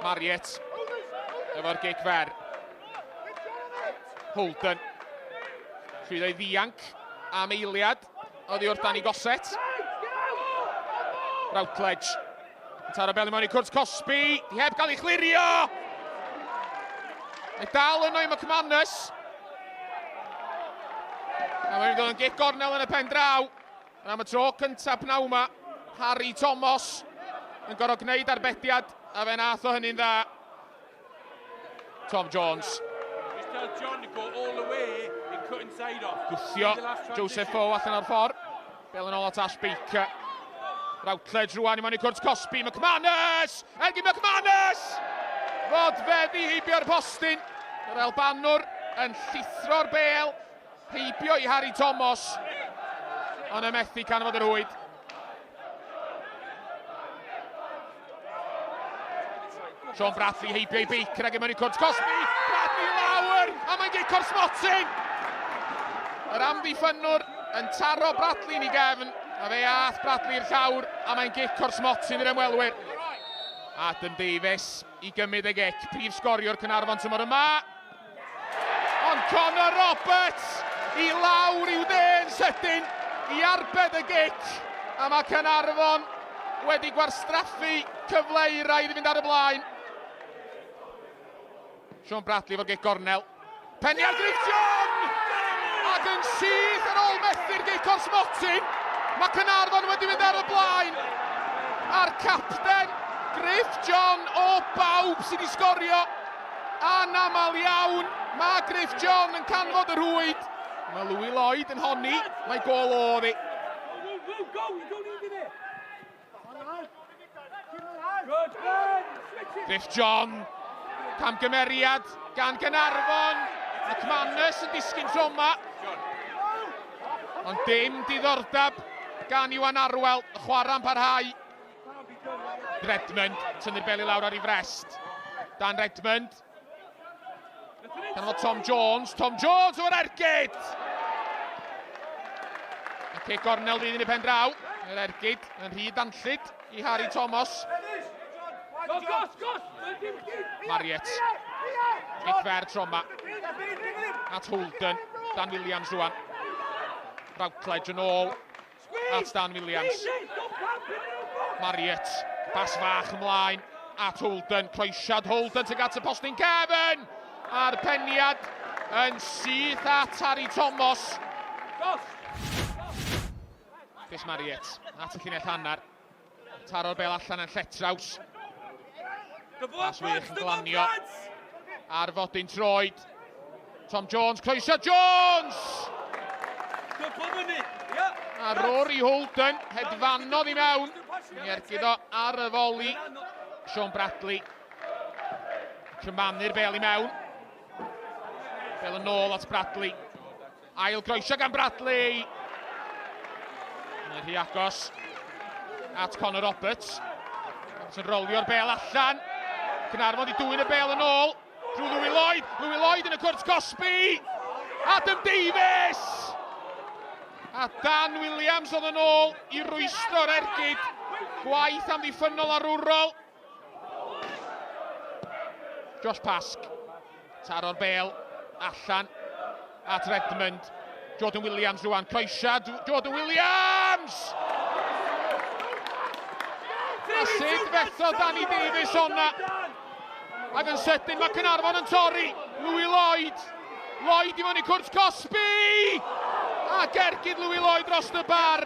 Marriott efo'r gic fer. Holden. Llwyddo i ddianc am eiliad oddi wrth Danny Gossett. Routledge. Yn taro bel i mewn i cwrt Cosby. Di heb gael ei chlirio. Mae dal yno i McManus. A mae'n dod yn gic gornel yn y pen draw. Am y tro cyntaf pnawn yma, Harry Thomas yn gorfod gwneud arbediad, a fe nath o hynny'n dda. Tom Jones. Gwthio Joseph Foe allan o'r ffordd. Bel yn ôl at Ash Baker. Routledge rwan i mewn i cwrt Cosby. McManus! Ergyd McManus! Fodfeddi heibio'r postyn. Yr Albanwr yn llithro'r bel. Heibio i Harry Thomas, ond y methu canfod yr rhwyd. Sean Bradley heibio i Baker ac i mewn i cwrt Cosby. Bradley lawr, a mae'n gic o'r smotyn. Yr amddiffynnwr yn taro Bradley yn ei gefn, a fe ath Bradley i'r llawr, a mae'n gic o'r smotyn i'r ymwelwyr. Adam Davies i gymryd y gic, prif sgoriwr Caernarfon tymor yma. Ond Connor Roberts i lawr i'w dde'n sydyn i arbed y gic. A mae Caernarfon wedi gwarstraffu cyfle euraidd i fynd ar y blaen. Sean Bradley efo'r gic gornel. Peniad Griff John! Ac yn syth ar ôl methu'r gic o'r smotyn, mae Caernarfon wedi mynd ar y blaen. A'r capten, Griff John, o bawb sydd wedi sgorio. Anaml iawn, mae Griff John yn canfod y rhwyd. Mae Louis Lloyd yn honni, mae gol oedd hi. Griff John, camgymeriad gan Gaernarfon. McManus yn disgyn tro yma. Ond dim diddordeb gan Iwan Arwel, y chwarae'n parhau. Redmond, tynnu'r bel i lawr ar ei frest. Dan Redmond. Gan fod Tom Jones. Tom Jones o'r ergyd! Y cic gornel fydd yn y pen draw. Yr ergyd yn rhy danllyd i Harry Thomas. Marriott. Cic fer tro yma. At Holden. Dan Williams rwan. Routledge yn ôl. At Dan Williams. Marriott. Pas fach ymlaen at Holden. Croesiad Holden tuag at y postyn cefn. A'r peniad yn syth at Harry Thomas. Chris Marriott at y llinell hanner. Taro'r bel allan yn lletraws. Pas wych yn glanio ar fodyn troed. Tom Jones, croeso Jones! A Rory Holden hedfanodd i mewn. Mi ergyd o ar y foli. Sean Bradley. Crymanu'r bel i mewn. Bel yn ôl at Bradley. Ail groesio gan Bradley. Mae'n rhy agos at Connor Roberts. Roberts yn rolio'r bel allan. Cynarfon di dwyn y bel yn ôl. Drwy Louis Lloyd. Louis Lloyd yn y cwrt cosbi. Adam Davies! A Dan Williams oedd yn ôl i rwystro'r ergyd. Gwaith amddiffynnol arwrol. Josh Pask, taro'r bel allan at Redmond. Jordan Williams rwan, croesiad Jordan Williams! A sut fethodd Danny Davies honna? Ac yn sydyn mae Cynarfon yn torri. Louis Lloyd. Lloyd i mewn i cwrt Cosby! A gergyd Louis Lloyd dros y bar.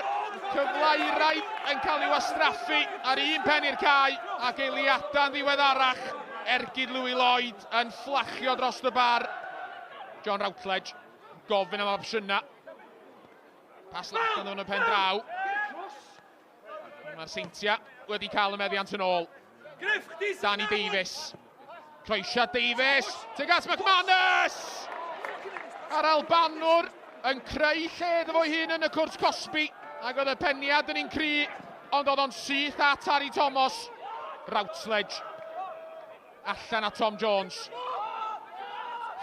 Cyfle iraidd yn cael ei wastraffu ar un pen i'r cae ac eiliadau'n ddiweddarach. Ergyd Louis Lloyd yn fflachio dros y bar. John Routledge gofyn am opsiynau. Pas lach yn y pen draw. Mae'r Seintiau wedi cael y meddiant yn ôl. Danny Davies. Croesia Davies. Tuag at McManus! A'r Albanwr yn creu lle iddo fo'i hun yn y cwrt cosbi. Ac oedd y peniad yn un cry, ond oedd o'n syth at Harry Thomas. Routledge. Allan at Tom Jones.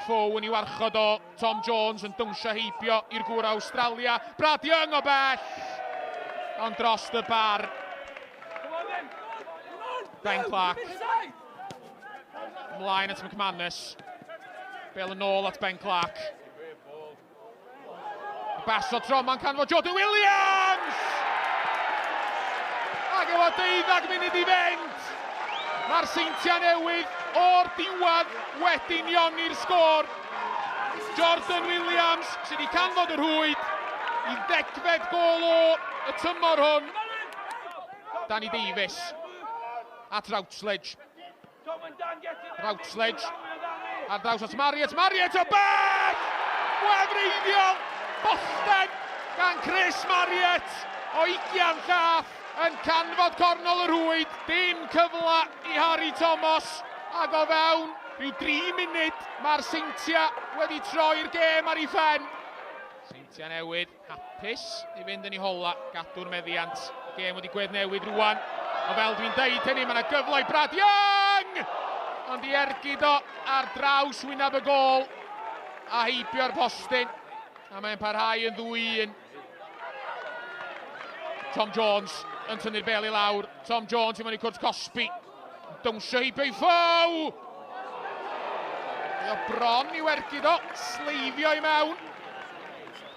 Foe yn ei warchod o. Tom Jones yn dawnsio heibio i'r gŵr o Awstralia. Brad Young o bell! Ond dros y bar. Ben Clark. Ymlaen at McManus. Bel yn ôl at Ben Clark. Bas o tro, mae'n canfod Jordan Williams! Ac efo deuddag munud i fynd, mae'r Seintiau Newydd o'r diwedd wedi unioni'r sgôr. Jordan Williams sydd wedi canfod y rhwyd i ddegfed gol o y tymor hwn. Danny Davies at Routledge. Routledge ar draws at Marriott, Marriott o bell! Gwefreiddiol! Bollten gan Chris Marriott o ugian llath yn canfod cornol y rhwyd. Dim cyfle i Harry Thomas ac o fewn rhyw dri munud mae'r Seintiau wedi troi'r gêm ar ei phen. Seintiau newydd, hapus i fynd yn ei hola, gadw'r meddiant. Gêm wedi gweddnewid rwan. Ond fel dwi'n deud hynny, mae yna gyfle i Brad Young! Ond i ergyd o ar draws wyneb y gôl a heibio'r postyn. A mae'n parhau yn 2-1. Tom Jones yn tynnu'r bel i lawr. Tom Jones i mewn i cwrt cosbi. Dawnsio heibio i Ffow! Mae o bron i'w ergyd o, sleifio i mewn.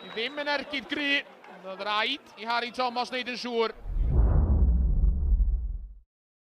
Ni ddim yn ergyd gry, ond oedd rhaid i Harry Thomas wneud yn siŵr.